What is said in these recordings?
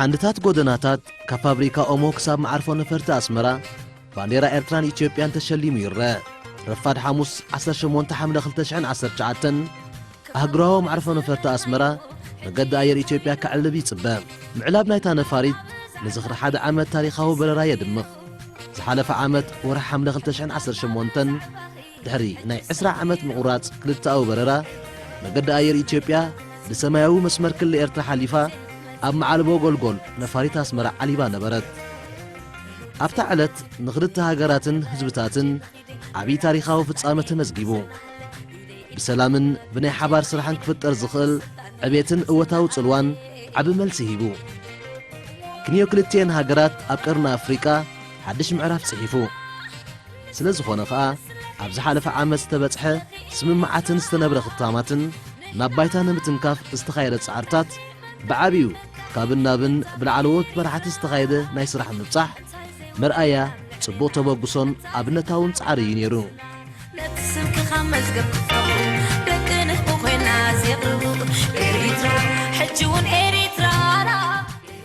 ዓንድታት ጎደናታት ካብ ፋብሪካ ኦሞ ክሳብ መዓርፎ ነፈርቲ ኣስመራ ባንዴራ ኤርትራን ኢትዮጵያን ተሸሊሙ ይረአ። ረፋድ ሓሙስ ዓሰርተ ሸሞንተ ሓምለ ክልተ ሽሕን ዓሰርተ ትሽዓተን ኣህጉራዊ መዕርፎ ነፈርቲ ኣስመራ መገዲ ኣየር ኢትዮጵያ ከዕልብ ይጽበ። ምዕላብ ናይታ ነፋሪት ንዝኽሪ ሓደ ዓመት ታሪኻዊ በረራ የድምቕ። ዝሓለፈ ዓመት ወርሒ ሓምለ ክልተ ሽሕን ዓሰርተ ሸሞንተን ድሕሪ ናይ ዕስራ ዓመት ምቑራጽ ክልተኣዊ በረራ፣ መገዲ ኣየር ኢትዮጵያ ብሰማያዊ መስመር ክሊ ኤርትራ ሓሊፋ ኣብ መዓልቦ ጎልጎል ነፋሪት ኣስመራ ዓሊባ ነበረት። ኣብታ ዕለት ንኽልተ ሃገራትን ህዝብታትን ዓብዪ ታሪኻዊ ፍጻመ ተመዝጊቡ። ብሰላምን ብናይ ሓባር ስራሕን ክፍጠር ዝኽእል ዕቤትን እወታዊ ጽልዋን ዓቢ መልሲ ሂቡ። ክንዮ ክልቲኤን ሃገራት ኣብ ቀርኒ ኣፍሪቃ ሓድሽ ምዕራፍ ጽሒፉ። ስለ ዝኾነ ኸኣ፣ ኣብ ዝሓለፈ ዓመት ዝተበጽሐ ስምምዓትን ዝተነብረ ክታማትን ናብ ባይታ ንምትንካፍ ዝተኻየደ ጻዕርታት፣ ብዓቢኡ ካብን ናብን ብላዕለዎት መራሕቲ ዝተኻየደ ናይ ስራሕ ምብጻሕ፣ መርኣያ ጽቡቕ ተበግሶን ኣብነታውን ጻዕሪ እዩ ነይሩ። ነቲ ስምክኻ መዝገብ ክፈቱ፣ ደቂ ንህቢ ኮይና ዘቕርቡ፣ ኤሪትራ፣ ሕጂ እውን ኤሪትራና።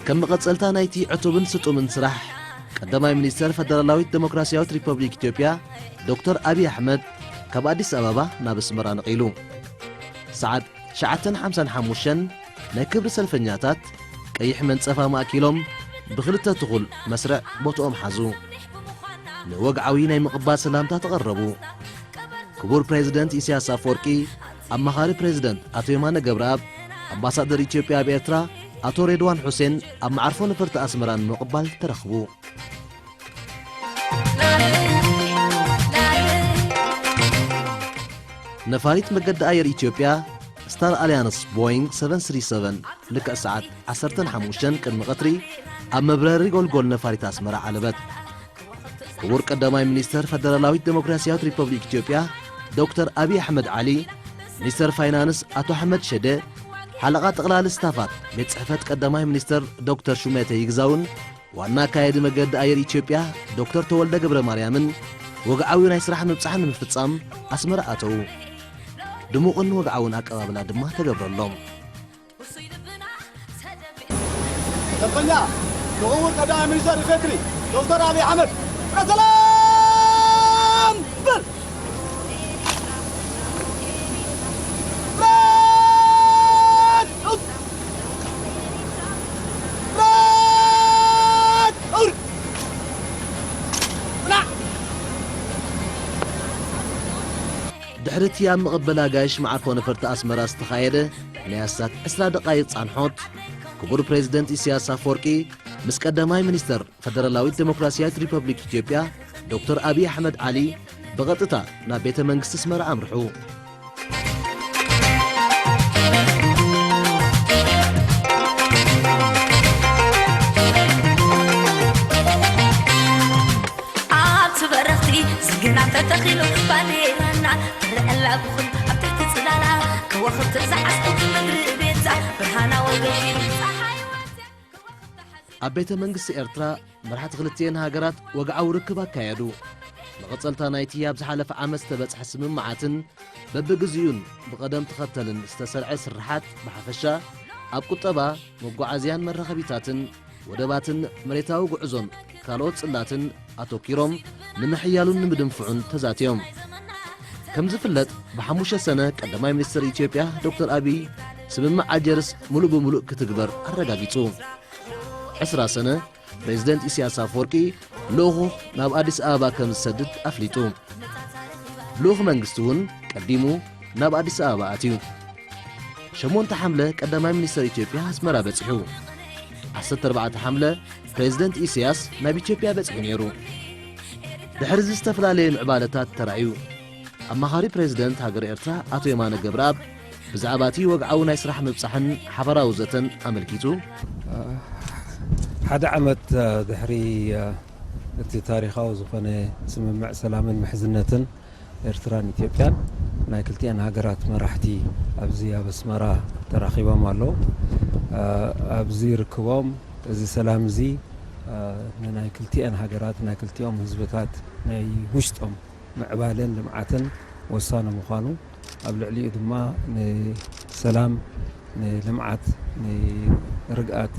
ከም መቐጸልታ ናይቲ ዕቱብን ስጡምን ስራሕ፣ ቀዳማይ ሚኒስተር ፈደራላዊት ደሞክራስያዊት ሪፐብሊክ ኢትዮጵያ ዶክተር ኣብይ ኣሕመድ ካብ ኣዲስ ኣበባ ናብ ኣስመራ ነቒሉ። ሰዓት ትሽዓተን ሓምሳን ሓሙሽተን ናይ ክብሪ ሰልፈኛታት ቀይሕ መንጸፍ ኣማእኪሎም ብኽልተ ትኹል መስርዕ ቦትኦም ሓዙ። ንወግዓዊ ናይ ምቕባል ሰላምታ ተቐረቡ። ክቡር ፕሬዚደንት ኢሳያስ ኣፈወርቂ፣ ኣማኻሪ ፕሬዚደንት ኣቶ የማነ ገብረኣብ፣ ኣምባሳደር ኢትዮጵያ ኣብ ኤርትራ ኣቶ ሬድዋን ሑሴን ኣብ መዓርፎ ነፈርቲ ኣስመራ ንምቕባል ተረኽቡ። ነፋሪት መገዲ ኣየር ኢትዮጵያ ስታር ኣልያንስ ቦይንግ ሰቨን ስሪ ሰቨን ልክዕ ሰዓት ዓሰርተን ሓሙሽተን ቅድሚ ቀትሪ ኣብ መብረሪ ጎልጎል ነፋሪት ኣስመራ ዓለበት። ክቡር ቀዳማይ ሚኒስተር ፈደራላዊት ደሞክራስያዊት ሪፐብሊክ ኢትዮጵያ ዶክተር ኣብይ ኣሕመድ ዓሊ፣ ሚኒስተር ፋይናንስ ኣቶ ኣሕመድ ሸደ፣ ሓለቓ ጠቕላሊ ስታፋት ቤት ጽሕፈት ቀዳማይ ሚኒስተር ዶክተር ሹመተ ይግዛውን ዋና ኣካያዲ መገዲ ኣየር ኢትዮጵያ ዶክተር ተወልደ ገብረ ማርያምን ወግዓዊ ናይ ስራሕ ምብጻሕ ንምፍጻም ኣስመራ ኣተዉ። ድሙቕን ወግዓውን ኣቀባብላ ድማ ተገብረሎም። ሰልፈኛ ንኽቡር ቀዳማይ ሚኒስተር ኢፌድሪ ዶክተር ኣብይ ኣሕመድ ሰላም በል። ድሕሪ እቲ ኣብ መቐበል ኣጋይሽ መዓርፎ ነፈርቲ ኣስመራ ዝተኻየደ ናይ ኣስታት ዕስራ ደቓይቕ ጻንሖት፣ ክቡር ፕሬዚደንት ኢሳያስ ኣፈወርቂ ምስ ቀዳማይ ሚኒስተር ፈደራላዊት ደሞክራስያዊት ሪፐብሊክ ኢትዮጵያ ዶክተር ኣብይ ኣሕመድ ዓሊ ብቐጥታ ናብ ቤተ መንግስቲ ኣስመራ ኣምርሑ። ኣብቲ በረኽቲ ዝግና ተተኺሉ ባንዴራና ትረአ ኣላ ብኹሉ ኣብ ትሕቲ ጽላላ ከዋኽብቲ ዝዓስኩ ምድሪ ቤታ ብርሃና ወገፊ ጸሓይ ወጽያ ከዋኽብቲ ሓዚ ኣብ ቤተ መንግስቲ ኤርትራ መራሕቲ ክልቲኤን ሃገራት ወግዓዊ ርክብ ኣካየዱ። መቐጸልታ ናይቲ ኣብ ዝሓለፈ ዓመት ዝተበጽሐ ስምምዓትን በብግዚኡን ብቐደም ተኸተልን ዝተሰርዐ ስርሓት ብሓፈሻ፣ ኣብ ቁጠባ፣ መጓዓዝያን መራኸቢታትን፣ ወደባትን መሬታዊ ጉዕዞን ካልኦት ጽላትን ኣተኲሮም ንምሕያሉን ንምድንፍዑን ተዛትዮም። ከም ዝፍለጥ፣ ብሓሙሽተ ሰነ ቀዳማይ ሚኒስትር ኢትዮጵያ ዶክተር ኣብይ ስምምዕ ኣልጀርስ ምሉእ ብምሉእ ክትግበር ኣረጋጊጹ። ዕስራ ሰነ ፕሬዚደንት ኢሳያስ ኣፈወርቂ ልኡኹ ናብ ኣዲስ ኣበባ ከም ዝሰድድ ኣፍሊጡ። ልኡኽ መንግስቲ እውን ቀዲሙ ናብ ኣዲስ ኣበባ ኣትዩ። ሸሞንተ ሓምለ ቀዳማይ ሚኒስተር ኢትዮጵያ ኣስመራ በጺሑ። ዓሰርተ ኣርባዕተ ሓምለ ፕሬዚደንት ኢሳያስ ናብ ኢትዮጵያ በጺሑ ነይሩ። ድሕሪ እዚ ዝተፈላለየ ምዕባለታት ተራእዩ። ኣማኻሪ ፕሬዚደንት ሃገር ኤርትራ ኣቶ የማነ ገብረኣብ ብዛዕባ እቲ ወግዓዊ ናይ ስራሕ ምብጻሕን ሓባራዊ ዘተን ኣመልኪቱ፣ ሓደ ዓመት ድሕሪ እቲ ታሪኻዊ ዝኾነ ስምምዕ ሰላምን ምሕዝነትን ኤርትራን ኢትዮጵያን፣ ናይ ክልቲኣን ሃገራት መራሕቲ ኣብዚ ኣብ ኣስመራ ተራኺቦም ኣለዉ። ኣብዚ ርክቦም እዚ ሰላም እዚ ንናይ ክልቲኣን ሃገራት፣ ናይ ክልቲኦም ህዝብታት ናይ ውሽጦም ምዕባለን ልምዓትን ወሳኒ ምዃኑ፣ ኣብ ልዕሊኡ ድማ ንሰላም ንልምዓት፣ ንርግኣት፣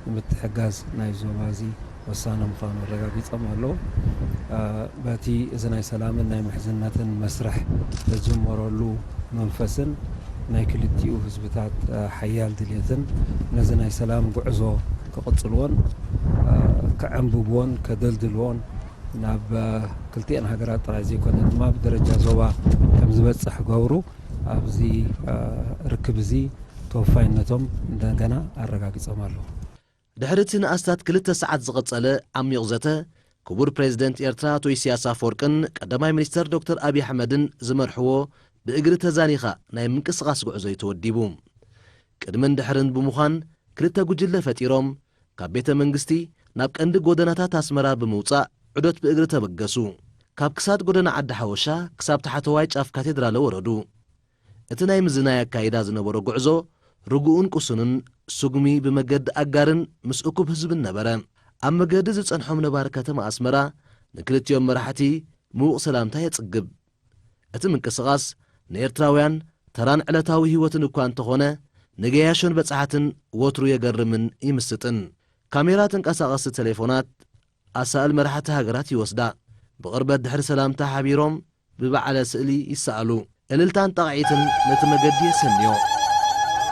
ንምትሕጋዝ ናይ ዞባ እዚ ወሳኒ ምዃኑ ኣረጋጊጾም ኣለዉ። እ፣ በቲ እዚ ናይ ሰላምን ናይ ምሕዝነትን መስርሕ ተጀመረሉ መንፈስን ናይ ክልቲኡ ህዝብታት፣ እ፣ ሓያል ድልየትን ነዚ ናይ ሰላም ጉዕዞ ክቕጽልዎን፣ እ፣ ከዐንብብዎን ከደልድልዎን ናብ፣ እ፣ ክልቲኤን ሃገራት ጥራይ ዘይኮነ ድማ ብደረጃ ዞባ ከም ዝበጽሕ ክገብሩ ኣብዚ፣ እ፣ ርክብ እዚ ተወፋይነቶም እንደገና ኣረጋጊጾም ኣለዉ። ድሕሪ እቲ ንኣስታት ክልተ ሰዓት ዝቐጸለ ዓሚቕ ዘተ፣ ክቡር ፕሬዝደንት ኤርትራ ኣቶ ኢሳያስ ኣፈወርቅን ቀዳማይ ሚኒስተር ዶክተር ኣብይ ኣሕመድን ዝመርሕዎ ብእግሪ ተዛኒኻ ናይ ምንቅስቓስ ጉዕዞ እዩ ተወዲቡ። ቅድምን ድሕርን ብምዃን ክልተ ጉጅለ ፈጢሮም፣ ካብ ቤተ መንግስቲ ናብ ቀንዲ ጎደናታት ኣስመራ ብምውጻእ ዑደት ብእግሪ ተበገሱ። ካብ ክሳድ ጎደና ዓዲ ሓወሻ ክሳብ ታሕተዋይ ጫፍ ካቴድራለ ወረዱ። እቲ ናይ ምዝናይ ኣካይዳ ዝነበሮ ጉዕዞ ርጉእን ቅሱንን፣ ስጉሚ ብመገዲ ኣጋርን ምስ እኩብ ህዝብን ነበረ። ኣብ መገዲ ዝጸንሖም ነባሪ ከተማ ኣስመራ ንክልቲኦም መራሕቲ ምዉቕ ሰላምታ የጽግብ። እቲ ምንቅስቓስ ንኤርትራውያን ተራን ዕለታዊ ህይወትን እኳ እንተኾነ፣ ንገያሾን በጻሕትን ወትሩ የገርምን ይምስጥን። ካሜራ ተንቀሳቐስቲ ቴሌፎናት ኣሳእል መራሕቲ ሃገራት ይወስዳ። ብቕርበት ድሕሪ ሰላምታ ሓቢሮም ብበዓለ ስእሊ ይሰኣሉ። እልልታን ጣቕዒትን ነቲ መገዲ የሰንዮ።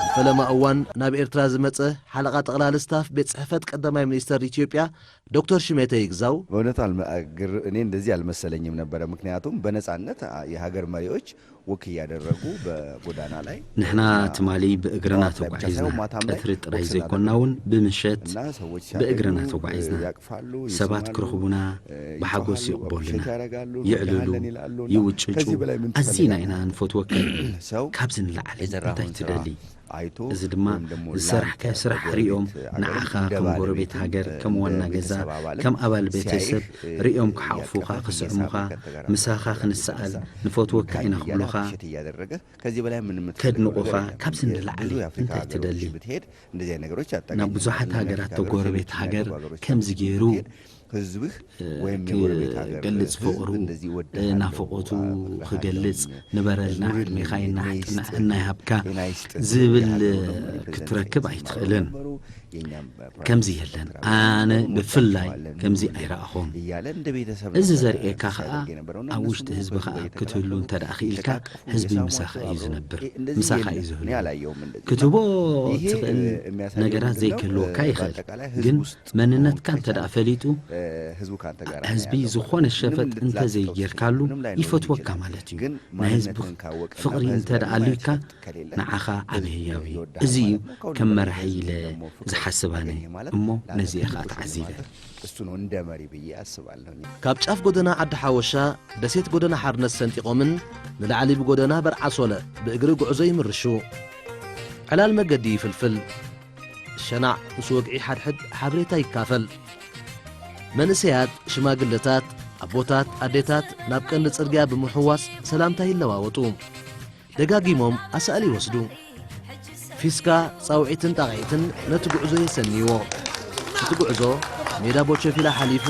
ንፈለማ እዋን ናብ ኤርትራ ዝመጸ ሓለቓ ጠቕላሊ ስታፍ ቤት ጽሕፈት ቀዳማይ ሚኒስተር ኢትዮጵያ ዶክተር ሽሜተ ይግዛው፣ በእውነቱ አልመ-፣ ግር-፣ እኔ እንደዚህ አልመሰለኝም ነበረ። ምክንያቱም በነጻነት አ-፣ የሀገር መሪዎች ወክ እያደረጉ በጎዳና ላይ ንሕና ትማሊ ብእግርና ተጓዒዝና። ቀትሪ ጥራይ ዘይኮንና እውን ብምሸት ብእግርና ተጓዒዝና። ሰባት ክረኽቡና ብሓጎስ ይቕበሉና፣ ይዕልሉ፣ ይውጭጩ። ኣዚና ኢና ንፈትወካ። ካብዚ ንላዕሊ እንታይ ትደሊ? እዚ ድማ ዝሰራሕካዮ ስራሕ ሪኦም ንዓኻ ከም ጎረቤት ሃገር፣ ከም ዋና ገዛ፣ ከም ኣባል ቤተሰብ ሪኦም ክሓቑፉኻ፣ ክስዕሙኻ፣ ምሳኻ ክንሰኣል ንፈትወካ ኢና ክብሉኻ፣ ከድንቑኻ። ካብዚ ንላዕሊ እንታይ ትደሊ? ናብ ብዙሓት ሃገራት ተጎረቤት ሃገር ከምዚ ገይሩ ክገልጽ ፍቕሩ፣ ናፍቖቱ ክገልጽ፣ ንበረልና፣ ዕድሜኻ ይናሕጥና፣ ጥዕና ይሃብካ ዝብል ክትረክብ ኣይትኽእልን። ከምዚ የለን። ኣነ ብፍላይ ከምዚ ኣይረኣኹን። እዚ ዘርእየካ ኸኣ ኣብ ውሽጢ ህዝቢ ኸኣ ክትህሉ እንተ ደኣ ኽኢልካ፣ ህዝቢ ምሳኻ እዩ ዝነብር፣ ምሳኻ እዩ ዝህሉ። ክትህቦ ትኽእል ነገራት ዘይክህልወካ ይኽእል፣ ግን መንነትካ እንተ ደኣ ፈሊጡ፣ ህዝቢ ዝኾነ ሸፈጥ እንተ ዘይጌርካሉ ይፈትወካ ማለት እዩ። ናይ ህዝቢ ፍቕሪ እንተ ደኣ ኣልዩካ፣ ንዓኻ ዓቢ ህያብ እዩ። እዚ እዩ ከም መራሒ ኢለ ዝሓስብ ኣነ እሞ ነዚ እየ ኸኣ ተዓዚበ። እሱ ነው እንደ መሪ ብዬ አስባለሁ። ካብ ጫፍ ጎደና ዓዲ ሓወሻ ደሴት ጎደና ሓርነት ሰንጢቖምን ንላዕሊ ብጎደና በርዓሶለ ብእግሪ ጉዕዞ ይምርሹ። ዕላል መገዲ ይፍልፍል። ሸናዕ ምስ ወግዒ ሓድሕድ ሓበሬታ ይካፈል። መንእሰያት፣ ሽማግለታት፣ ኣቦታት፣ ኣዴታት ናብ ቀንዲ ጽርግያ ብምሕዋስ ሰላምታ ይለዋወጡ። ደጋጊሞም ኣሳእል ይወስዱ። ፊስካ፣ ጻውዒትን ጣቕዒትን ነቲ ጉዕዞ የሰንይዎ። እቲ ጉዕዞ ሜዳ ቦቸፊላ ሓሊፉ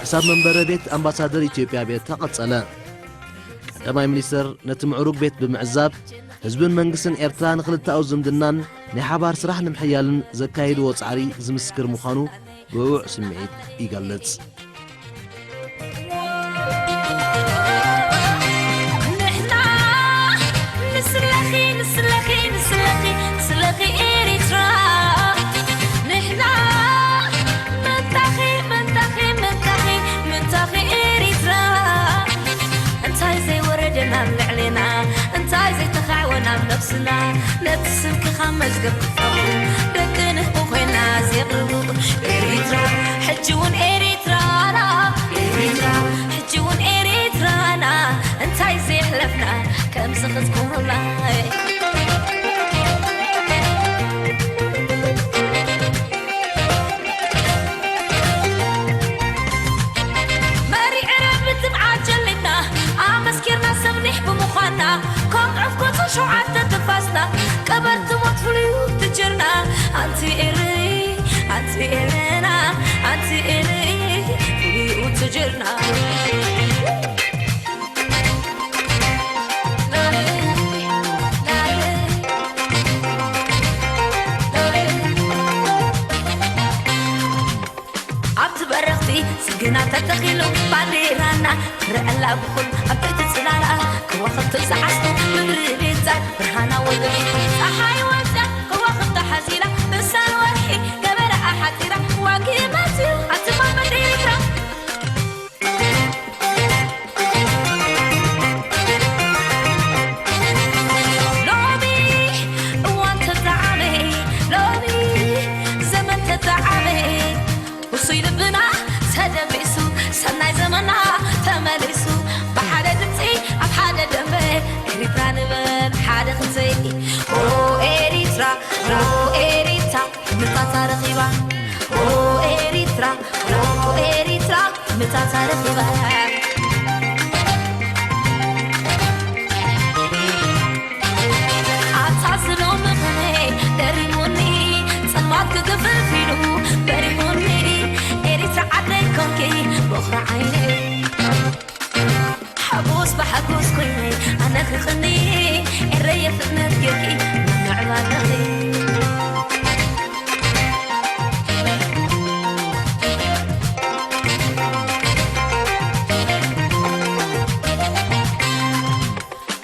ክሳብ መንበረ ቤት ኣምባሳደር ኢትዮጵያ ኣብ ኤርትራ ቀጸለ። ቀዳማይ ሚኒስተር ነቲ ምዕሩግ ቤት ብምዕዛብ፣ ህዝብን መንግስትን ኤርትራ ንኽልተኣዊ ዝምድናን ናይ ሓባር ስራሕ ንምሕያልን ዘካየድዎ ጻዕሪ ዝምስክር ምዃኑ ብውዕ ስምዒት ይገልጽ። ንሕና ንስለኺ፣ ንስለኺ፣ ንስለኺ፣ ንስለኺ ኤሪትራ። ንሕና ምንታኺ፣ ምንታኺ፣ ምንታኺ፣ ምንታኺ ኤሪትራ። እንታይ ዘይወረደና ኣብ ልዕሌና፣ እንታይ ዘይተኻዕወና ኣብ ነብስና፣ ነቲ ስምኪ ካብ መዝገብ ክፈቱ፣ ደቂ ንህቢ ኮይና ዘቕርቡ ኤሪትራ፣ ሕጂ እውን ኤሪትራና፣ ኤሪትራ፣ ሕጂ እውን ኤሪትራና፣ እንታይ ዘየሕለፍና ከምዚ ክትኩሩና። መሪዕና ብትብዓት ጀሊብና፣ ኣመስኪርና ሰብ ኒሕ ብምዃንና፣ ከም ዑፍ ጎጾ ሸውዓተ ትንፋስና፣ ቀበርቲ ሞት ፍሉዩ ትጅርና። ኣንቲ ኤሪ፣ ኣንቲ ኤረና፣ ኣንቲ ኤሪ፣ ፍሉዩ ትጅርና። ተተኺሉ ባንዴራና ክረኣላ ብኹል ኣብ ትሕቲ ጽላላ ከዋኽብቲ ዝዓስቡ ምድሪ ቤትዛ ብርሃና ወገፊ ጸሓይ ወጽያ ከዋኽብታ ሓዚላ ምሳል ወርሒ ገበረኣ ሓጺራ ዋጊ መጽዩ ኣትማ መደይራ ሎሚ እዋን ተጣዓመ ሎሚ ዘመን ተጣዓመ ውሱይ ልብና ተደቢሱ ሰናይ ዘመና ተመሊሱ ብሓደ ድምፂ ኣብ ሓደ ደንበ ኤሪትራ ንበል ሓደ ክንዘይ ኦ ኤሪትራ ኦ ኤሪትራ ምታታ ረኺባ ኦ ኤሪትራ ኦ ኤሪትራ ምታታ ረኺባ ኣታ ዝሎሚ ኸነ ደሪሙኒ ጸልማት ክግፍፍ ኢሉ በሪሁኒ ኤሪትራ ዓደይ ኮንኪ ቦኽሪ ዓይነይ ሓጎስ ብሓጎስ ኮይነ ኣነ ክቕኒ ኤረየ ፍጥነት ጌርኪ ምምዕባለኺ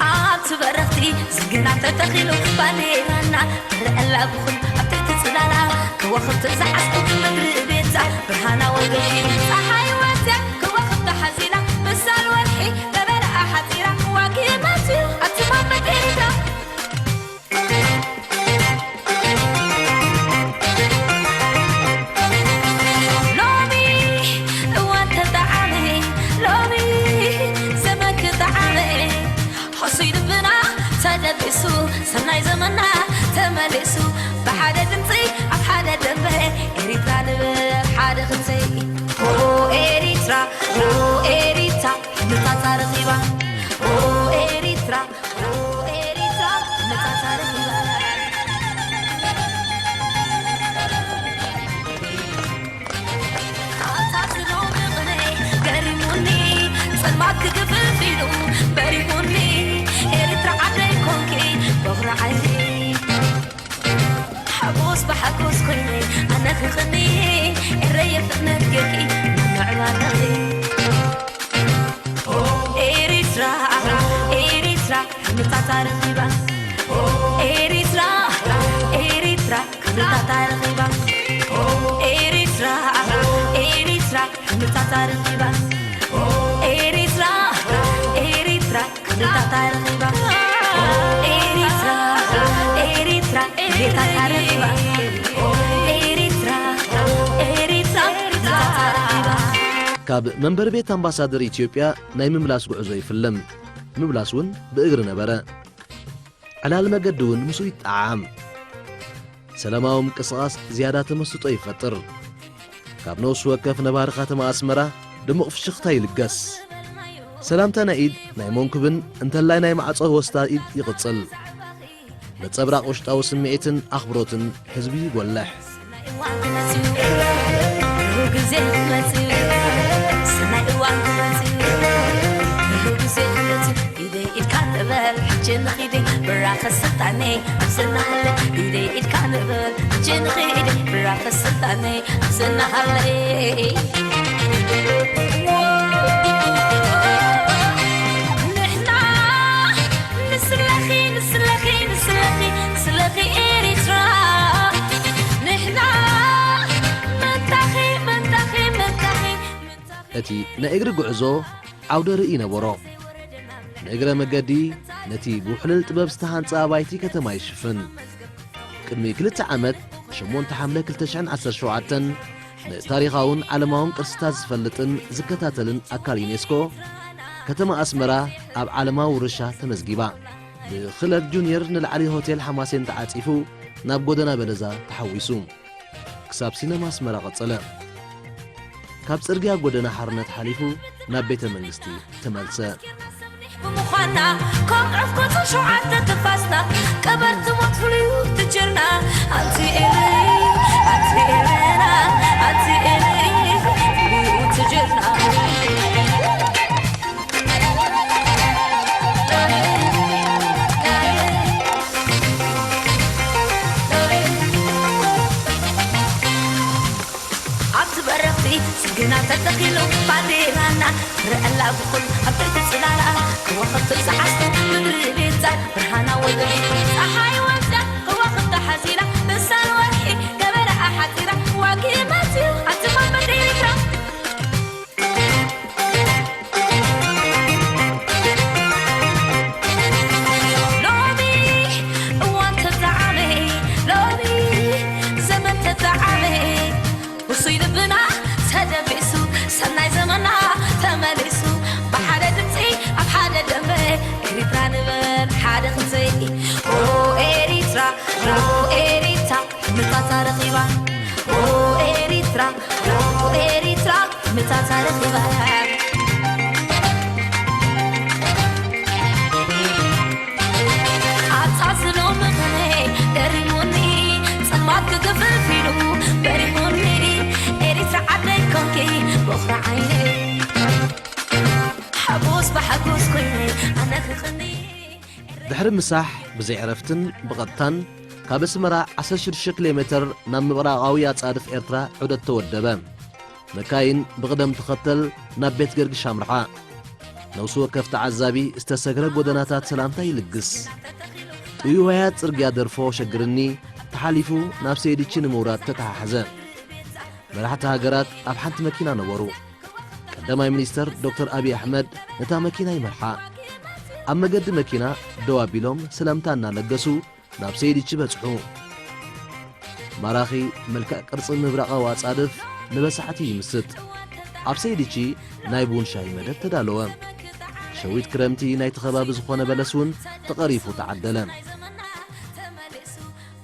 ኣብቲ በረኽቲ ዝግና ተተኺሉ ባንዴራና ትረአላ ብኹል ኣብ ትሕቲ ጽላላ ከዋኽብቲ ዝዓስቡ ምድሪ ቤትዛ ብርሃና ወገፊ ጸሓይ ወፅያ ከዋኽብቲ ሓዚላ ምሳል ወርሒ ገበረኣ ሓፂራ ዋጊ መፅዩ ኣትማ መደይዳ ሎሚ እዋን ተጣዓመ ሎሚ ዘመን ክጣዓመ ሕሱይ ልብና ተደቢሱ ሰናይ ዘመና ተመሊሱ ብሓደ ድምፂ ኣብ ሓደ ደንበ ኤሪትራ ንብል ሓደ ክንዘይ ኦ ኤሪትራ ኦ ኤሪትራ ምታታ ረኺባ ኦ ኤሪትራ ኦ ኤሪትራ ምታታ ረኺባ ኣታ ዝሎሚ ቅነ ገሪሙኒ ጸልማት ክግፍፍ ኢሉ በሪሁኒ ኤርትራ ዓደይ ኮንኪ በኹሪ ዓይኒ ሓጎስ ብሓጎስ ኮይነ ኣነ ክቕኒ ኤረየ ፍጥነት ጌርኪ ምምዕባለኺ ኤሪትራ ኤሪትራ ምታታ ረኺባ ኤሪትራ ኤሪትራ ክብርታታ ረኺባ ኤሪትራ ኤሪትራ ክብርታታ ረኺባ ኤሪትራ ኤሪትራ ክብርታታ ረኺባ ኤሪትራ ኤሪትራ ክብርታታ ረኺባ ኤሪትራ ኤሪትራ ክብርታታ ረኺባ ካብ መንበሪ ቤት ኣምባሳደር ኢትዮጵያ ናይ ምምላስ ጉዕዞ ይፍለም። ምምላስ እውን ብእግሪ ነበረ። ዕላል መገዲ እውን ምስኡ ይጠዓም። ሰላማዊ ምንቅስቓስ ዝያዳ ተመስጦ ይፈጥር። ካብ ነፍሲ ወከፍ ነባሪ ከተማ ኣስመራ ድሙቕ ፍሽኽታ ይልገስ። ሰላምታ ናይ ኢድ ናይ መንኩብን እንተላይ ናይ ማዕጾ ወስታ ኢድ ይቕጽል። ነጸብራቕ ውሽጣዊ ስምዒትን ኣኽብሮትን ህዝቢ ይጎልሕ። ሰናይ እዋን ክመጽእ እዩ፣ ብሩህ ግዜ ክመጽእ እዩ። ሰናይ እዋን ክመጽእ እዩ፣ ብሩህ ግዜ ክመጽእ እዩ። ኢደይ ኢድካ ንበል ሕጂ ንኺድ ብራኸ ስልጣነይ ኣብ ዝናሃለ ኢደይ ኢድካ ንበል ሕጂ ንኺድ ብራኸ ስልጣነይ ኣብ ዝናሃለ ንሕና ንስለኺ ንስለኺ ንስለኺ ንስለኺ ኤሪትራ ንሕና ምንታኺ ምንታኺ ምንታኺ ምንታኺ እቲ ናይ እግሪ ጉዕዞ ዓውደ ርእይ ነበሮ። ንእግረ መገዲ ነቲ ብውሕልል ጥበብ ዝተሃንጸ ኣባይቲ ከተማ ይሽፍን። ቅድሚ ክልተ ዓመት፣ ሸሞንተ ሓምለ ክልተ ሽሕን ዓሰርተ ሸውዓተን፣ ንታሪኻውን ዓለማውን ቅርስታት ዝፈልጥን ዝከታተልን ኣካል ዩኔስኮ፣ ከተማ ኣስመራ ኣብ ዓለማዊ ውርሻ ተመዝጊባ። ብክለብ ጁንየር ንላዕሊ ሆቴል ሓማሴን ተዓጺፉ፣ ናብ ጎደና በለዛ ተሓዊሱ። ክሳብ ሲነማ ኣስመራ ቀጸለ። ካብ ጽርግያ ጎደና ሓርነት ሓሊፉ ናብ ቤተ መንግስቲ ተመልሰ። ብምዃና ካብ ዕፍኮት ሸውዓተ ትንፋስና ቀበርቲ ሞት ፍሉዩ ትጅርና ኣንቲ ኤሪ ኣንቲ ኤሪና ኣንቲ ኤሪ ፍሉዩ ትጅርና ኣብቲ በረኽቲ ግና ተተኺሉ ባንዴራና፣ ርአላ ብኹል ኣብ ትሕቲ ጽላላ። ከዋኽብቲ ዝዓስሉ ምድሪ ቤትታ፣ ብርሃና ወልወል ጸሓይ ወልዳ። ከዋኽብቲ ሓዚላ፣ ብሳል ወርሒ ገበረኣ ሓጺራ። ዋጊ መጺኡ፣ ኣትማን በዴታ። ሎሚ እዋን ተጣዓመ፣ ሎሚ ዘመን ተጣዓመ። ውሱይ ልብና ተደቢሱ፣ ሰናይ ዘመና ተመሊሱ። ብሓደ ድምፂ ኣብ ሓደ ደንበ፣ ኤሪትራ ንበል ሓደ ክንፅኢ። ኦ ኤሪትራ፣ ኦ ኤሪትራ፣ ምታታ ረኺባ። ኦ ኤሪትራ፣ ኦ ኤሪትራ፣ ምታታ ረኺባ። ኣታ ዝሎሚ ቅኔ ገሪሙኒ፣ ጸልማት ክግፍፍ ኢሉ በሪሁኒ። ኤሪትራ ዓደይ ኮንኪ በኹሪ ዓይነይ። ሓጎስ ብሓጎስ ኮይነ ኣነ ክቕኒ። ድሕሪ ምሳሕ ብዘይ ዕረፍትን ብቐጥታን ካብ ኣስመራ ዓሰርተ ሽዱሽተ ኪሎ ሜተር ናብ ምብራቓዊ ኣጻድፍ ኤርትራ ዑደት ተወደበ። መካይን ብቕደም ተኸተል ናብ ቤት ገርግሽ ኣምርሓ። ነፍሲ ወከፍ ተዓዛቢ ዝተሰግረ ጎደናታት ሰላምታ ይልግስ። ጥዩዋያት ጽርግያ ደርፎ ሸግርኒ ተሓሊፉ ናብ ሰይድቺ ንምውራድ ተተሓሕዘ። መራሕቲ ሃገራት ኣብ ሓንቲ መኪና ነበሩ። ቀዳማይ ሚኒስተር ዶክተር ኣብይ ኣሕመድ ነታ መኪና ይመርሓ። ኣብ መገዲ መኪና ደው ኣቢሎም ሰላምታ እናለገሱ ናብ ሰይድቺ በጽሑ። ማራኺ መልክዕ ቅርጺ ምብራቓዊ ኣጻድፍ ንበጻሕቲ ይምስጥ። ኣብ ሰይድቺ ናይ ቡን ሻሂ መደብ ተዳለወ። ሸዊት ክረምቲ ናይቲ ከባቢ ዝኾነ በለስ እውን ተቐሪፉ ተዓደለ።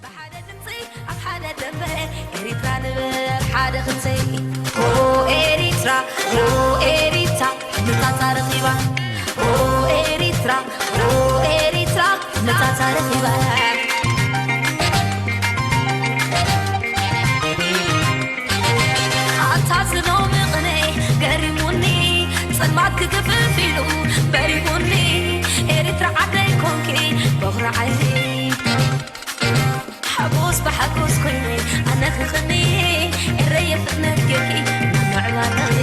ብሓደ ድምፂ ኣብ ሓደ ደንበ ኤሪትራ ንበል ሓደ ክንሰይ። ኦ ኤሪትራ፣ ኦ ኤሪትራ፣ ምታታ ረኺባ። ኦ ኤሪትራ፣ ኦ ኤሪትራ፣ ምታታ ረኺባ። ኣታ ዝሎሚ ቅኔ ገሪሙኒ፣ ጸልማት ክግፍፍ ኢሉ በሪሁኒ። ኤሪትራ ዓደይ ኮንኪ በኹሪ ዓይኒ። ሓጎስ ብሓጎስ ኮይነ ኣነ ክቕኒ፣ ኤረየ ፍጥነት ጌርኪ ምዕባለኺ።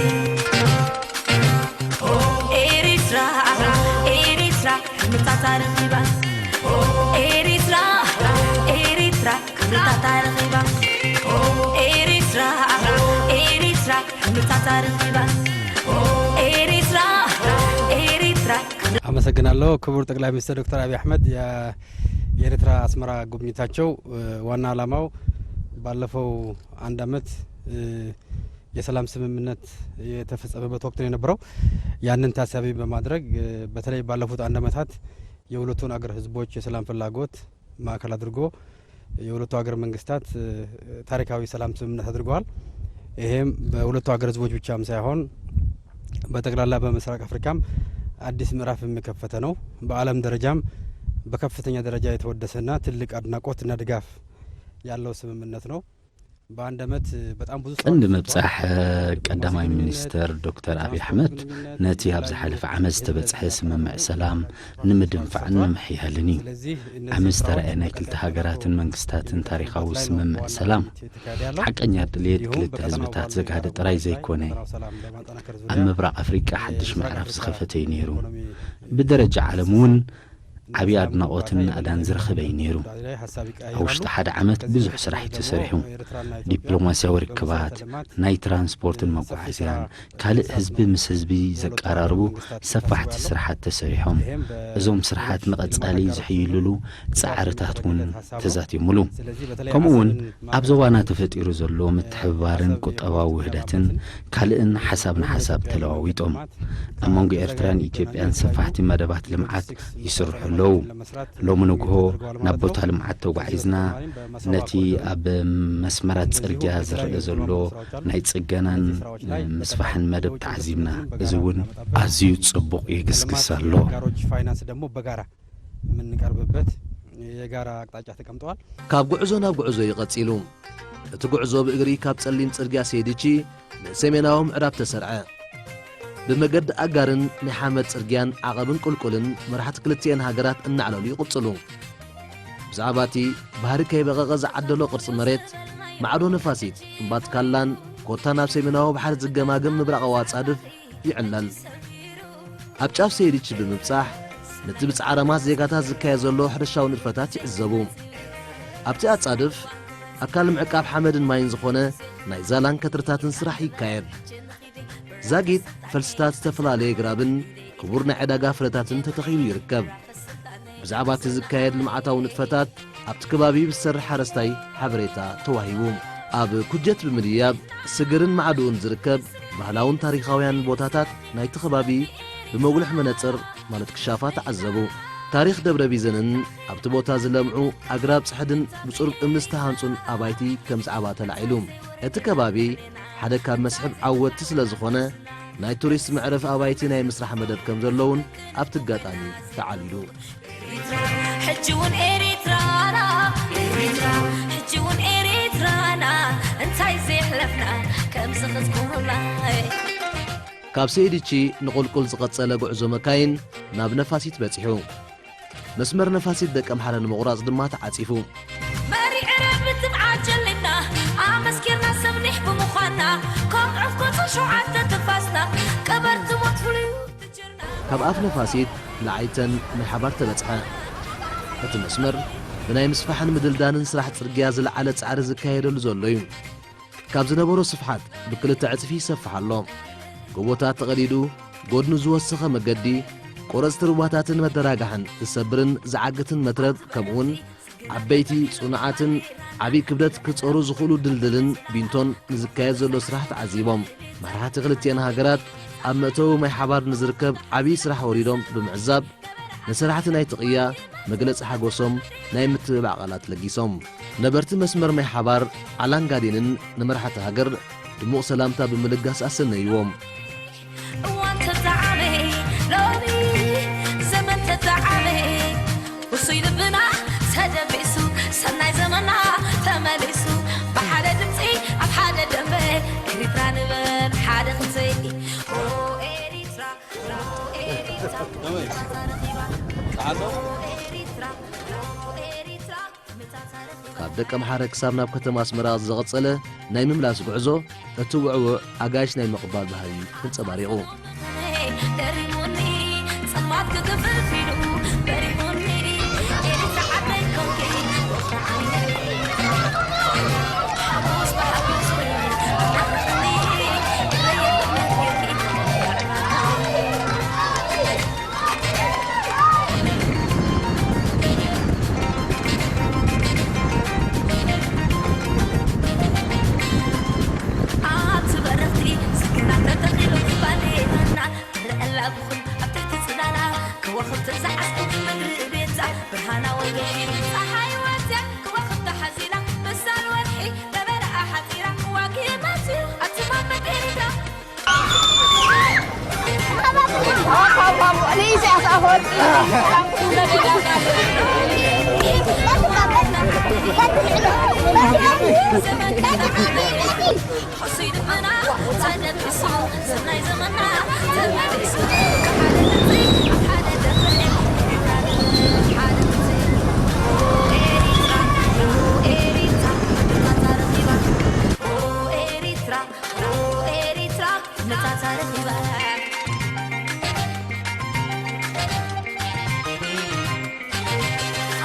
ኤሪትራ፣ ኤሪትራ፣ ምታታ ረኺባ። ኤሪትራ፣ ኤሪትራ፣ ምታታ ረኺባ። ኤሪትራ፣ ኤሪትራ፣ ምታታ ረኺባ። ኤሪትራ፣ ኤሪትራ። አመሰግናለሁ። ክቡር ጠቅላይ ሚኒስትር ዶክተር አብይ አህመድ የ-፣ የኤርትራ አስመራ ጉብኝታቸው፣ እ፣ ዋና ዓላማው ባለፈው አንድ አመት፣ እ፣ የሰላም ስምምነት የተፈጸመበት ወቅት ነው የነበረው። ያንን ታሳቢ በማድረግ፣ እ፣ በተለይ ባለፉት አንድ አመታት የሁለቱን አገር ህዝቦች የሰላም ፍላጎት ማዕከል አድርጎ የሁለቱ ሀገር መንግስታት፣ እ፣ ታሪካዊ ሰላም ስምምነት አድርገዋል። ይሄም በሁለቱ ሀገር ህዝቦች ብቻም ሳይሆን በጠቅላላ በምስራቅ አፍሪካም አዲስ ምዕራፍ የሚከፈተ ነው። በዓለም ደረጃም በከፍተኛ ደረጃ የተወደሰና ትልቅ አድናቆትና ድጋፍ ያለው ስምምነት ነው። በአንድ አመት በጣም ብዙ ስራዎች ቀንዲ ተሰርተዋል። መብጻሕ ቀዳማይ በማስገር ሚኒስተር ግንኙነት፣ ዶክተር አብይ በትራንስፖርት አሕመድ ግንኙነት፣ ነቲ ኣብ በተለያዩ ዝሓለፈ ዓመት ጉዳዮች ላይ ዝተበጽሐ ስምምዕ ሰላም ንምድንፋዕን ንምሕያልን እዩ። ስለዚህ እነዚህ ዓመት ዝተረኣየ ስራዎች ናይ ክልተ ሃገራትን መንግስታትን ታሪኻዊ ስምምዕ ሰላም፣ ሓቀኛ ድሌት ክልተ ህዝብታት ዘጋህደ ጥራይ ዘይኮነ፣ ኣብ ምብራቕ ኣፍሪቃ ሓድሽ ምዕራፍ ዝኸፈተ እዩ ነይሩ። ብደረጃ ዓለም እውን ዓብዪ ኣድናቖትን ናእዳን ዝረኸበ እዩ ነይሩ። ኣብ ውሽጢ ሓደ ዓመት ብዙሕ ስራሕ እዩ ተሰሪሑ። ዲፕሎማስያዊ ርክባት፣ ናይ ትራንስፖርትን መጓዓዝያን፣ ካልእ ህዝቢ ምስ ህዝቢ ዘቀራርቡ ሰፋሕቲ ስራሓት ተሰሪሖም። እዞም ስራሓት ንቐጻሊ ዝሕይልሉ ጻዕርታት እውን ተዛቲሙሉ። ከምኡ እውን ኣብ ዞባና ተፈጢሩ ዘሎ ምትሕብባርን ቁጠባዊ ውህደትን ካልእን ሓሳብ ንሓሳብ ተለዋዊጦም። ኣብ መንጎ ኤርትራን ኢትዮጵያን ሰፋሕቲ መደባት ልምዓት ይስርሑ ኣለዉ። ሎሚ ንግሆ ናብ ቦታ ልምዓት ተጓዒዝና ነቲ ኣብ መስመራት ጽርግያ ዝረአ ዘሎ ናይ ጽገናን ምስፋሕን መደብ ተዓዚብና። እዚ እውን ኣዝዩ ጽቡቕ ይግስግስ ኣሎ። አጋሮች ፋይናንስ ደግሞ በጋራ የምንቀርብበት የጋራ አቅጣጫ ተቀምጠዋል። ካብ ጉዕዞ ናብ ጉዕዞ እዩ ቀጺሉ። እቲ ጉዕዞ ብእግሪ ካብ ጸሊም ጽርግያ ሴዲቺ ንሰሜናዊ ምዕራብ ተሰርዐ። ብመገዲ ኣጋርን ናይ ሓመድ ጽርግያን ዓቐብን ቁልቁልን መራሕቲ ክልቲኤን ሃገራት እናዕለሉ ይቕጽሉ። ብዛዕባ እቲ ባህሪ ከይበቐቐ ዝዓደሎ ቅርጺ መሬት፣ ማዕዶ ነፋሲት እምባትካላን ኮታ ናብ ሰሜናዊ ባሕሪ ዝገማገም ምብራቓዊ ኣጻድፍ ይዕለል። ኣብ ጫፍ ሰይድቺ ብምብጻሕ፣ ነቲ ብጻዕራማት ዜጋታት ዝካየድ ዘሎ ሕርሻዊ ንጥፈታት ይዕዘቡ። ኣብቲ ኣጻድፍ፣ ኣካል ምዕቃብ ሓመድን ማይን ዝኾነ ናይ ዛላን ከትርታትን ስራሕ ይካየድ። ዛጊት ፈልስታት ዝተፈላለየ ግራብን ክቡር ናይ ዕዳጋ ፍረታትን ተተኺሉ ይርከብ። ብዛዕባ እቲ ዝካየድ ልምዓታዊ ንጥፈታት ኣብቲ ከባቢ ብዝሰርሕ ሓረስታይ ሓበሬታ ተዋሂቡ። ኣብ ኩጀት ብምድያብ ስግርን ማዕድኡን ዝርከብ ባህላውን ታሪኻውያን ቦታታት ናይቲ ከባቢ ብመጉልሕ መነጽር ማለት ክሻፋ ተዓዘቡ። ታሪኽ ደብረ ቢዘንን ኣብቲ ቦታ ዝለምዑ ኣግራብ ጽሕድን ብጹር እምኒ ዝተሃንጹን ኣባይቲ ከም ዛዕባ ተላዒሉ። እቲ ከባቢ ሓደ ካብ መስሕብ ዓወትቲ ስለ ዝኾነ፣ ናይ ቱሪስት መዕረፊ ኣባይቲ ናይ ምስራሕ መደብ ከም ዘሎ እውን ኣብቲ ኣጋጣሚ ተዓሊሉ። ሕጂ እውን ኤሪትራና ኤሪትራ ሕጂ እውን ኤሪትራና እንታይ ዘየሕለፍና ከምዚ ክትኮኑና ካብ ሰይድቺ ንቑልቁል ዝቐጸለ ጉዕዞ መካይን ናብ ነፋሲት በጺሑ። መስመር ነፋሲት ደቀምሓረ ንምቑራጽ ድማ ተዓጺፉ። መሪዕረ ብትብዓት ጀሊብና ኣመስኪርና ሰብ ኒሕ ብምዃንና ካብ ዕፍኮ ሸውዓተ ትንፋስና ቀበርቲ ሞት ፍሉዩ ትጅርና ካብ ኣፍ ነፋሲት ንዓይተን ማይ ሓባር ተበጽሐ። እቲ መስመር ብናይ ምስፋሕን ምድልዳልን ስራሕ ጽርግያ ዝለዓለ ጻዕሪ ዝካየደሉ ዘሎ እዩ። ካብ ዝነበሮ ስፍሓት ብክልተ ዕጽፊ ይሰፍሕ ኣሎ። ጎቦታት ተቐዲዱ፣ ጎድኑ ዝወሰኸ መገዲ፣ ቆረጽቲ ሩባታትን መደራጋሕን ዝሰብርን ዝዓግትን መትረብ፣ ከምኡውን ዓበይቲ፣ ጽኑዓትን ዓቢ ክብደት ክጸሩ ዝኽእሉ ድልድልን ቢንቶን ንዝካየድ ዘሎ ስራሕ ተዓዚቦም። መራሕቲ ክልቲኤን ሃገራት ኣብ መእተዊ ማይ ሓባር ንዝርከብ ዓቢ ስራሕ ወሪዶም ብምዕዛብ፣ ንሰራሕቲ ናይቲ ቅያ መግለጺ ሓጎሶም ናይ ምትብባዕ ቃላት ለጊሶም። ነበርቲ መስመር ማይ ሓባር ዓላንጋዴንን ንመራሕቲ ሃገር ድሙቕ ሰላምታ ብምልጋስ ኣሰነይዎም። እዋን ተጣዓመ ሎሚ ዘመን ተጣዓመ ውሱይ ልብና ተደቢሱ ሰናይ ዘመና ተመሊሱ ብሓደ ድምፂ ኣብ ሓደ ደንበ ኤሪትራ ንበል ሓደ ክንዘይ ኦ ኤሪትራ ካብ ደቀምሓረ ክሳብ ናብ ከተማ ኣስመራ ዝቐጸለ ናይ ምምላስ ጉዕዞ፣ እቲ ውዕዉዕ ኣጋይሽ ናይ ምቕባል ባህሪ ተንጸባሪቑ። ኣብቲ በረኽቲ ስግና ተተኺሉ ባንዴራና ትረአ ኣላ ብኹል ኣብ ትሕቲ ጽላላ ከዋኽብቲ ዝዓስኩ ምድሪ ቤዛ ብርሃና ወገሒ ጸሓይ ወጽያ ከዋኽብቲ ሓዚላ ምሳል ወርሒ ነበረ ኣሓጺራ ዋጊ መጽዩ ኣብቲ ማመት ኤሪትራ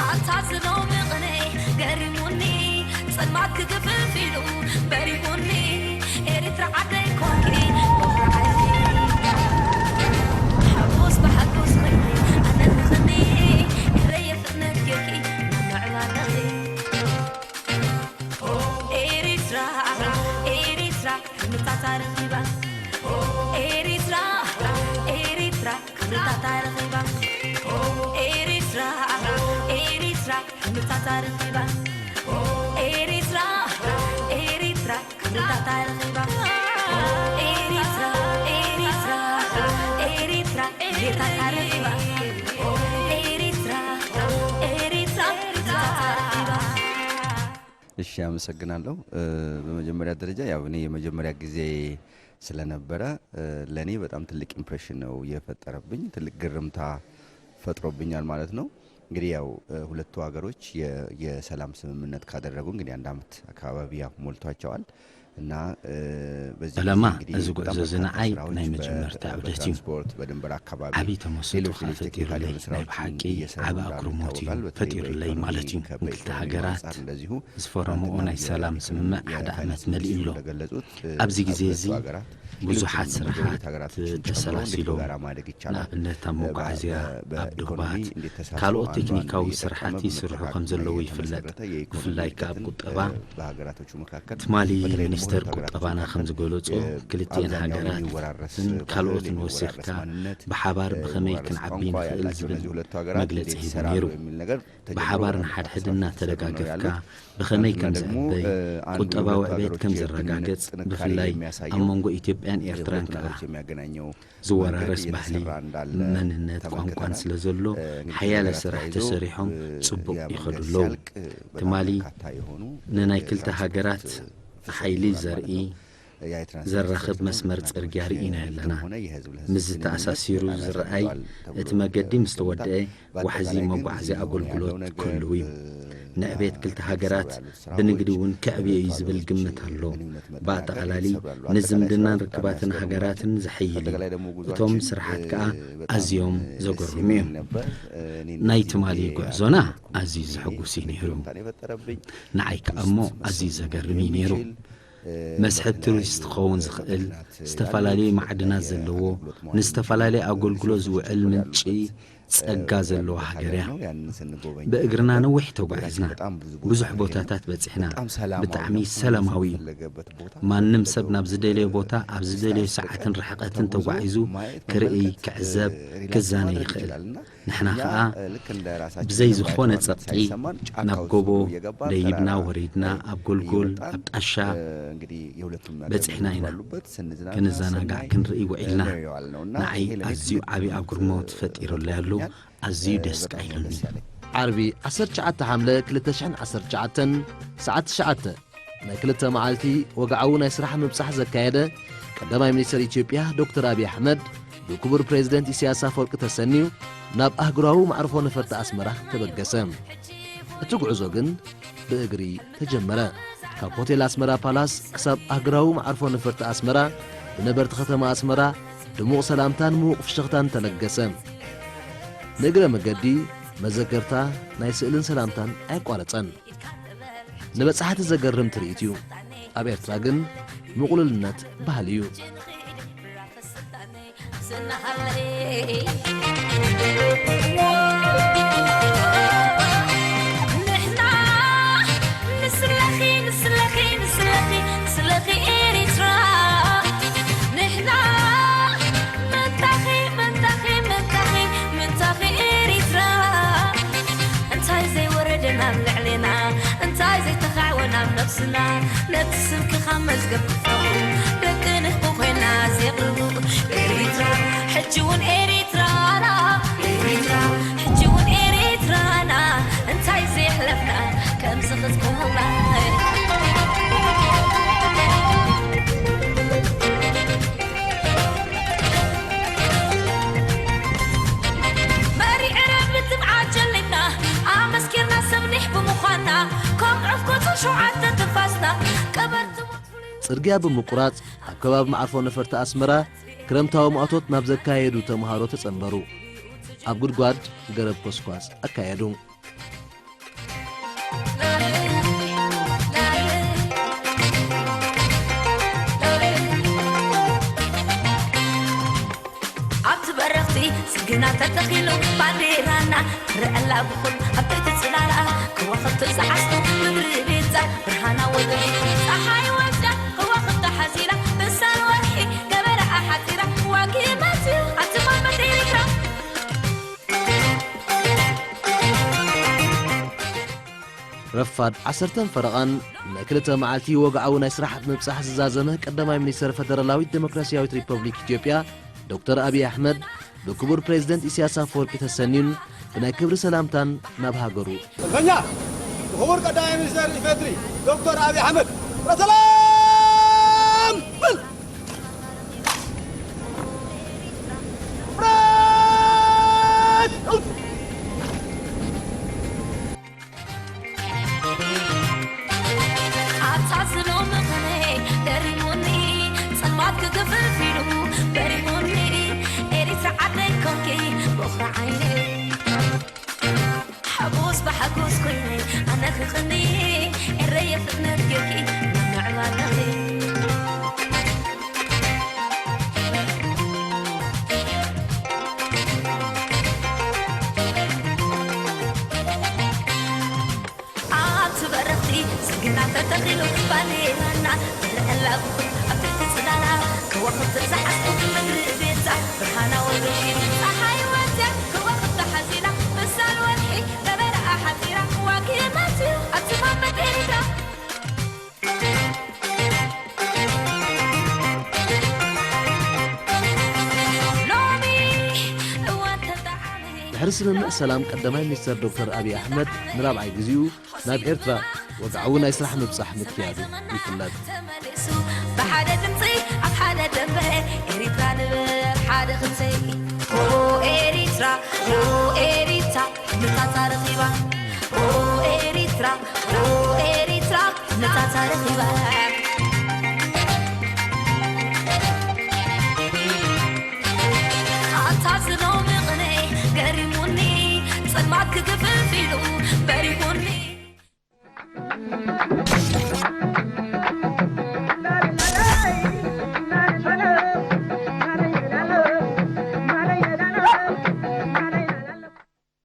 ኣታ ዝሎሚ ቅነ ገሪሙኒ ጸልማት ክግፍፍ ኢሉ በሪሁኒ ኤሪትራ ዓደይ ኮንኪ ወፍሪ ዓይኒ ሓጎስ ብሓጎስ ኮይኒ ኣነንኽኒ ኤረየ ፍጥነት ጌርኪ ምምዕባለኺ ኤሪትራ ኤሪትራ ሕልምታታ ረኺባ ኤሪትራ ኤሪትራ ክብርታታ ረኺባ ኤሪትራ ኤሪትራ ክብርታታ ረኺባ ኤሪትራ ኤሪትራ ክብርታታ ረኺባ ኤሪትራ ኤሪትራ ኤሪትራ ክብርታታ ረኺባ ኤሪትራ ኤሪትራ ክብርታታ ረኺባ እሺ አመሰግናለሁ። በመጀመሪያ ደረጃ ያው እኔ የመጀመሪያ ጊዜ ስለነበረ ለኔ በጣም ትልቅ ኢምፕሬሽን ነው የፈጠረብኝ፣ ትልቅ ግርምታ ፈጥሮብኛል ማለት ነው። እንግዲህ ያው ሁለቱ ሀገሮች የሰላም ስምምነት ካደረጉ እንግዲህ አንድ አመት አካባቢ ያው ሞልቷቸዋል። እና በዚህ ዕላማ ጊዜ እንግዲህ እዚ በጣም ጉዕዞ እዚ በርካታ ንዓይ ስራዎች ናይ በ- መጀመርታ ዕብደት እዩ። በትራንስፖርት፣ በድንበር አካባቢ፣ ዓቢ ተመስጦ ሌሎች ሌሎች ከፈጢሩለይ ቴክኒካል የሆኑ ናይ ስራዎችን ብሓቂ እየሰሩ ዓቢ እንዳሉ አክርሞት እዩ ይታወቃል። በተለይ ፈጢሩለይ በኢኮኖሚ ማለት እዩ። ከበ- ንክልተ ኢኮኖሚ ሃገራት አንጻር እንደዚሁ ዝፈረምኦ ትናንትና ናይ ሰላም የ- ስምምዕ ሓደ ዓመት የፋይናንስ መሊኡ ሚኒስትሩ ኣሎ። እንደገለጹት፣ እ፣ ኣብዚ ግዜ ዓለም እዚ ለካሉ ሀገራት ብዙሓት ሌሎችም ስራሓት ጎረቤት ሀገራትን ጭምሮ እንዴት ተሰላሲሎም በጋራ ማደግ ይቻላል? ንኣብነት ኣብ እ፣ በ- መጓዓዝያ፣ በ- ኣብ በኢኮኖሚ ዶባት እንዴት ተሳስሮ ካልኦት አንዱ አንዱን ቴክኒካዊ እየጠቀመ ስራሓት ይስርሑ ከም መተካካት ዘለዉ ይፍለጥ። እየተመሰረተ የኢኮኖሚ ብፍላይ ከኣ እድገትን፣ ቁጠባ እ፣ በሀገራቶቹ መካከል ትማሊ በተለይ ደግሞ ሚኒስተር ሁለቱ ሀገራት ቁጠባና መካከል ከም ዝገለጾ፣ ክልቲኤን የአብዛኛው ሃገራት የሚወራረስ ን ባህል፣ ካልኦትን የሚወራረስ ወሲኽካ ማንነት፣ ብሓባር እ፣ ብኸመይ የሚወራረስ ክንዓቢ ቋንቋ ንኽእል ያላቸው ዝብል እነዚህ ሁለቱ ሀገራት መግለጺ እንዴት ሂቦም ይሰራሉ ነይሩ። የሚል ነገር ብሓባር ተጀምሮ ንሓድሕድ ነበር። እናተደጋገፍካ ስራዎች ተሰርተው ነው ያሉት። ብኸመይ ትናንትና ከም ደግሞ፣ ዝዕበይ፣ እ፣ አንዱ ቁጠባዊ የሁለቱ ዕቤት ሀገሮች ከም ግንኙነት ዝረጋገጽ ጥንካሬ ብፍላይ ኣብ የሚያሳየው መንጎ ኢትዮጵያን ሁለቱ ኤርትራን ከኣ ሀገሮች የሚያገናኘው ዝወራረስ መንገድ ባህሊ፣ እየተሰራ እንዳለ መንነት፣ ተመልክተናል። ቋንቋን ስለ ዘሎ እ፣ እንግዲህ ሓያለ ከዚህ ጋር ስራሕ ተያይዞ፣ ተሰሪሖም እ፣ ጽቡቕ ያ መንገድ ይኸዱ ኣለዉ። ሲያልቅ፣ እ፣ በጣም ትማሊ በርካታ የሆኑ፣ ንናይ እ፣ ክልተ ሃገራት ትራንስፖርት ሓይሊ ዘርኢ ዘራኽብ መስመር ጽርግያ ርኢና ኣለና። ምስ ዝተኣሳሲሩ ዝረኣይ እቲ መገዲ ምስ ተወደአ ዋሕዚ መጓዓዝያ ኣገልግሎት ክህልው እዩ። ንዕቤት ክልተ ሃገራት ብንግዲ እውን ከዕብዮ እዩ ዝብል ግምት ኣሎ። ብኣጠቓላሊ ንዝምድናን ርክባትን ሃገራትን ዘሐይል እዩ። እቶም ስራሓት ከኣ ኣዝዮም ዘገርሙ እዮም። ናይ ትማሊ ጉዕዞና ኣዝዩ ዘሐጉስ እዩ ነይሩ። ንዓይ ከኣ እሞ ኣዝዩ ዘገርም እዩ ነይሩ። መስሕብ ቱሪስት ክኸውን ዝኽእል፣ ዝተፈላለዩ ማዕድናት ዘለዎ፣ ንዝተፈላለየ ኣገልግሎት ዝውዕል ምንጪ ጸጋ ዘለዋ ሃገር እያ። ብእግርና ነዊሕ ተጓዒዝና፣ ብዙሕ ቦታታት በጺሕና። ብጣዕሚ ሰላማዊ እዩ። ማንም ሰብ ናብ ዝደለዮ ቦታ ኣብ ዝደለዮ ሰዓትን ርሕቀትን ተጓዒዙ ክርኢ፣ ክዕዘብ፣ ክዛነ ይኽእል። ንሕና ኸኣ ብዘይ ዝኾነ ጸቕጢ ናብ ጎቦ ደይብና ወሪድና፣ ኣብ ጎልጎል፣ ኣብ ጣሻ በጺሕና ኢና። ክንዘናጋዕ ክንርኢ ውዒልና። ንዓይ ኣዝዩ ዓቢ ኣጉርሞት ፈጢሩለይ ኣሎ። ኣዝዩ ደስ ከኣ ኢሉኒ። ዓርቢ ዓሰርተ ትሽዓተ ሓምለ ክልተ ሽሕን ዓሰርተ ትሽዓተን ሰዓት ትሽዓተ ናይ ክልተ መዓልቲ ወግዓዊ ናይ ስራሕ ምብጻሕ ዘካየደ ቀዳማይ ሚኒስተር ኢትዮጵያ ዶክተር ኣብይ ኣሕመድ ብክቡር ፕሬዚደንት ኢሳያስ ኣፈወርቂ ተሰንዩ ናብ ኣህጉራዊ መዕርፎ ነፈርቲ ኣስመራ ተበገሰ። እቲ ጉዕዞ ግን ብእግሪ ተጀመረ። ካብ ሆቴል ኣስመራ ፓላስ ክሳብ ኣህጉራዊ መዓርፎ ነፈርቲ ኣስመራ ብነበርቲ ከተማ ኣስመራ ድሙቕ ሰላምታን ምዉቕ ፍሽኽታን ተለገሰ። ንእግረ መገዲ መዘከርታ ናይ ስእልን ሰላምታን ኣየቋረጸን። ንበጻሕቲ ዘገርም ትርኢት እዩ። ኣብ ኤርትራ ግን ምቕሉልነት ባህሊ እዩ። ንሕና ንስለኺ፣ ንስለኺ፣ ንስለኺ፣ ንስለኺ ኤሪትራ። ንሕና ምንታኺ፣ ምንታኺ፣ ምንታኺ፣ ምንታኺ ኤሪትራ። እንታይ ዘይወረደና ኣብ ልዕሌና፣ እንታይ ዘይተኻዕወና ኣብ ነብስና፣ ነቲ ስምኪ ካብ መዝገብ ክፍትሑ፣ ደቂ ንህቢ ኮይና ዘቕርቡ ኤሪትራ፣ ሕጂ እውን ኤሪትራና፣ ኤሪትራ፣ ሕጂ እውን ኤሪትራና፣ እንታይ ዘየሕለፍና ከምዚ ክትቆመላ። መሪዕና ብትብዓት ጀሊብና፣ ኣመስኪርና ሰብ ኒሕ ብምዃንና፣ ከም ዕፍኮት ሸውዓተ ትንፋስና፣ ቀበርቲ ሞት ፍሉይ ጽርግያ ብምቁራጽ፣ ኣብ ከባቢ መዓርፎ ነፈርቲ ኣስመራ ክረምታዊ ማእቶት ናብ ዘካየዱ ተምሃሮ ተጸንበሩ። ኣብ ጉድጓድ ገረብ ኮስኳስ ኣካየዱ። ኣብቲ በረኽቲ ጽግና ተተኺሉ ባንዴራና ትረአላ ብኹል ኣብ ትሕቲ ጽላላ ከዋኽብቲ ዝዓስሉ ምድሪ ቤዛ ብርሃና ወገኑ ጸሓይ ወልዳ ከዋኽብቲ ሓዚላ ብሳል ወርሒ ገበላ ኣሓጺራ ዋጊ መጽዩ ኣብቲ ማመት ኤሪትራ። ረፋድ ዓሰርተን ፈረቓን ናይ ክልተ መዓልቲ ወግዓዊ ናይ ስራሕ ምብጻሕ ዝዛዘመ ቀዳማይ ሚኒስተር ፈደራላዊት ዴሞክራስያዊት ሪፐብሊክ ኢትዮጵያ ዶክተር ኣብይ ኣሕመድ ብክቡር ፕሬዚደንት ኢሳያስ ኣፈወርቂ ተሰንዩን ብናይ ክብሪ ሰላምታን ናብ ሃገሩ። ሰልፈኛ፣ ብክቡር ቀዳማይ ሚኒስተር ኢፌድሪ ዶክተር ኣብይ ኣሕመድ ሰላም በል። ኣብታ ዝሎሚ ቅኔ ፍልፊሉ በሪኹኒ ኤሪትራ ዓደይ ኮንኪ በኹሪ ዓይነይ። ሓጎስ ብሓጎስ ኮይነ ኣነ ክቕኒ ኤረየ ፍጥነት ጌርኪ ናብ ምዕባለኺ። ኣብቲ በረኽቲ ስግና ተተኺሉ ባንዴራና ንረአላ ብኹል ኣብ ትሕቲ ጽላላ ከዋኽብቲ ዝሓዝኩ ምድሪ ቤዛ ብርሃና ወገፊሉ ጸሓይ ወፅያ ከዋኽብቲ ሓዚላ ምሳል ወርሒ ነበረ ኣሓፂራ ዋግየ መፅዩ ኣብቲ ማመት ኤሪትራ ሎሚ እዋን ተጣዓመ ድሕሪ ስምምዕ ሰላም ቀዳማይ ሚኒስተር ዶክተር ኣብይ ኣሕመድ ንራብዓይ ግዜኡ ናብ ኤርትራ ወግዓዊ ናይ ስራሕ ምብጻሕ ምክያዱ ይፍለጥ። ተመሊሱ ብሓደ ድምፂ ኣብ ሓደ ደንበ ኤሪትራ ንብል ሓደ ክንሰይ ኦ ኤሪትራ ኦ ኤሪትራ ነፃ ተረኺባ ኦ ኤሪትራ ኦ ኤሪትራ ነፃ ተረኺባ ኣታ ዝሎሚ ቅኔ ገሪሙኒ ጸልማት ክግፍፍ ኢሉ በሪኹ